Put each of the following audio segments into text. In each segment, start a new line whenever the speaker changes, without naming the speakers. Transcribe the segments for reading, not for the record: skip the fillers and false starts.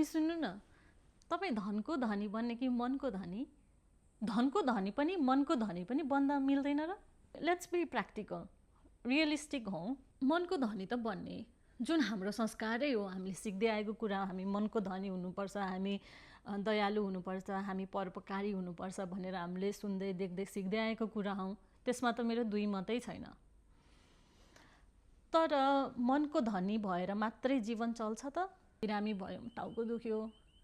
सुन्नु न, तपाईँ धनको धनी बन्ने कि मनको धनी? धनको धनी पनि मनको धनी पनि बन्दा मिल्दैन र? लेट्स बी प्र्याक्टिकल, रियलिस्टिक हौँ। मनको धनी त बन्ने जुन हाम्रो संस्कारै हो, हामीले सिक्दै आएको कुरा, हामी मनको धनी हुनुपर्छ, हामी दयालु हुनुपर्छ, हामी परोपकारी हुनुपर्छ भनेर हामीले सुन्दै देख्दै सिक्दै आएको कुरा हौँ। त्यसमा त मेरो दुई मतै छैन। तर मनको धनी भएर मात्रै जीवन चल्छ त? बिरामी भयौँ, टाउको दुख्यो,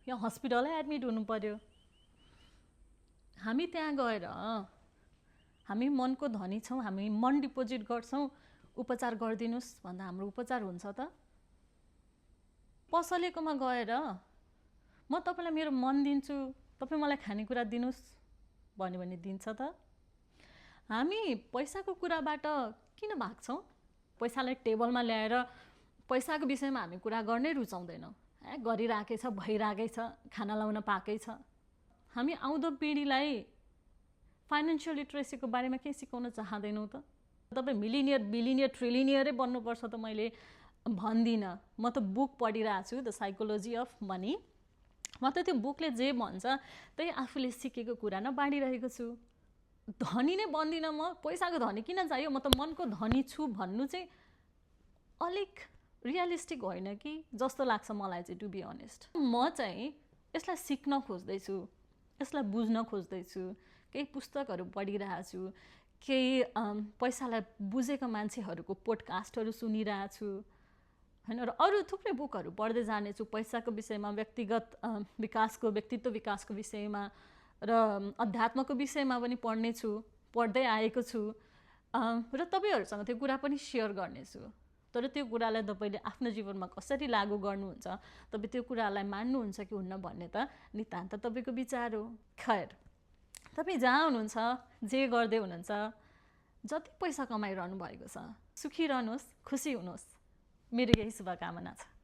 या हस्पिटलै एडमिट हुनु पर्यो, हामी त्यहाँ गएर हामी मनको धनी छौँ, हामी मन डिपोजिट गर्छौँ, उपचार गरिदिनुहोस् भन्दा हाम्रो उपचार हुन्छ त? पसलेकोमा गएर म तपाईँलाई मेरो मन दिन्छु, तपाईँ मलाई खानेकुरा दिनुहोस् भन्यो भने दिन्छ त? हामी पैसाको कुराबाट किन भाग्छौँ? पैसालाई टेबलमा ल्याएर पैसाको विषयमा हामी कुरा गर्नै रुचाउँदैनौँ। गरिराकै छ, भइराकै छ, खाना लाउन पाकै छ। हामी आउँदो पिँढीलाई फाइनेन्सियल लिटरेसीको बारेमा केही सिकाउन चाहँदैनौँ त? तपाईँ मिलिनियर, बिलिनियर, ट्रिलिनियरै बन्नुपर्छ त मैले भन्दिनँ। म त बुक पढिरहेको छु, द साइकोलोजी अफ मनी। म त त्यो बुकले जे भन्छ त्यही आफूले सिकेको कुरा न बाँडिरहेको छु। धनी नै बन्दिनँ म, पैसाको धनी किन चाहियो? म त मनको धनी छु भन्नु चाहिँ अलिक रियलिस्टिक होइन कि जस्तो लाग्छ मलाई चाहिँ, टु बी अनेस्ट। म चाहिँ यसलाई सिक्न खोज्दैछु, यसलाई बुझ्न खोज्दैछु, केही पुस्तकहरू पढिरहेको छु, केही पैसालाई बुझेको मान्छेहरूको पोडकास्टहरू सुनिरहेको छु होइन, र अरू थुप्रै बुकहरू पढ्दै जानेछु पैसाको विषयमा, व्यक्तिगत विकासको, व्यक्तित्व विकासको विषयमा, र अध्यात्मको विषयमा पनि पढ्नेछु, पढ्दै आएको छु, र तपाईँहरूसँग त्यो कुरा पनि सेयर गर्नेछु। तर त्यो कुरालाई तपाईँले आफ्नो जीवनमा कसरी लागू गर्नुहुन्छ, तपाईँ त्यो कुरालाई मान्नुहुन्छ कि हुन्न भन्ने त नितान्त तपाईँको विचार हो। खैर, तपाईँ जहाँ हुनुहुन्छ, जे गर्दै हुनुहुन्छ, जति पैसा कमाइरहनु भएको छ, सुखी रहनुहोस्, खुसी हुनुहोस्, मेरो यही शुभकामना छ।